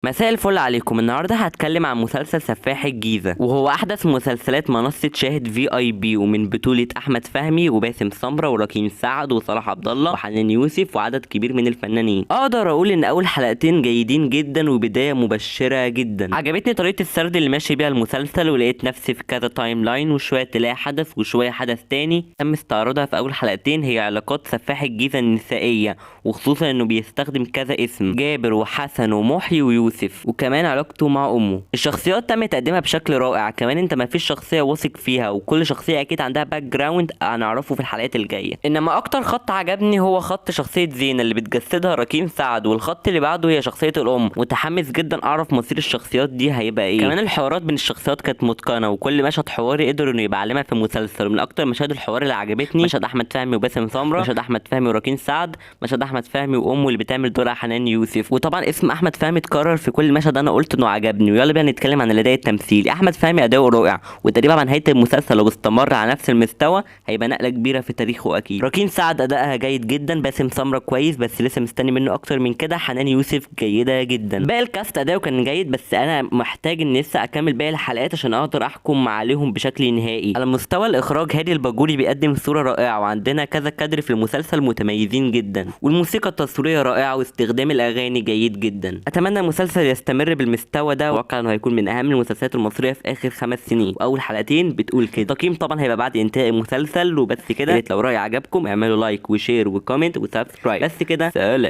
مساء الفل عليكم. النهارده هتكلم عن مسلسل سفاح الجيزة، وهو احدث مسلسلات منصة شاهد VIP، ومن بطولة احمد فهمي وباسم سمرة وراكين سعد وصلاح عبد الله وحنان يوسف وعدد كبير من الفنانين. اقدر اقول ان اول حلقتين جيدين جدا وبداية مبشرة جدا. عجبتني طريقة السرد اللي ماشي بيها المسلسل، ولقيت نفسي في كذا timeline، وشوية تلاقي حدث وشوية حدث تاني. تم استعراضها في اول حلقتين هي علاقات سفاح الجيزة النسائية، وخصوصا انه بيستخدم كذا اسم، جابر وحسن ومحي ويوسف، وكمان علاقته مع امه. الشخصيات تم تقديمها بشكل رائع، كمان انت ما فيش شخصية واثق فيها، وكل شخصية اكيد عندها background هنعرفه في الحلقات الجاية. انما اكتر خط عجبني هو خط شخصية زينة اللي بتجسدها راكين سعد، والخط اللي بعده هي شخصية الام. متحمس جدا اعرف مصير الشخصيات دي هيبقى ايه. كمان الحوارات بين الشخصيات كانت متقنة، وكل مشهد حواري قدروا انه يبقى علامة في المسلسل. ومن اكتر مشاهد الحوار اللي عجبتني مشهد احمد فهمي وباسم سمرة، مشهد احمد فهمي وراكين سعد، مشهد احمد فهمي وامه اللي بتعمل دورها حنان يوسف. وطبعا اسم احمد فهمي اتكرر في كل مشهد انا قلت انه عجبني. ويلا بينا نتكلم عن الاداء التمثيلي. احمد فهمي اداؤه رائع، وتقريبا مع نهاية المسلسل لو استمر على نفس المستوى هيبقى نقله كبيرة في تاريخه اكيد. راكين سعد ادائها جيد جدا، باسم سمرة كويس بس لسه مستني منه اكتر من كده، حنان يوسف جيدة جدا. باقي ال cast اداؤه كان جيد، بس انا محتاج ان لسه اكمل باقي الحلقات عشان اقدر احكم عليهم بشكل نهائي. على مستوى الاخراج هادي الباجوري بيقدم صوره رائعة، وعندنا كذا كادر في المسلسل متميزين جدا، والموسيقى التصويرية رائعة، واستخدام الاغاني جيد جدا. اتمنى المسلسل يستمر بالمستوى ده، واتوقع انه هيكون من اهم المسلسلات المصرية في اخر 5 سنين، واول حلقتين بتقول كده. التقييم طبعا هيبقى بعد انتهاء المسلسل. وبس كده، يا ريت لو رايي عجبكم اعملوا like و share و comment و subscribe. بس كده، سلام.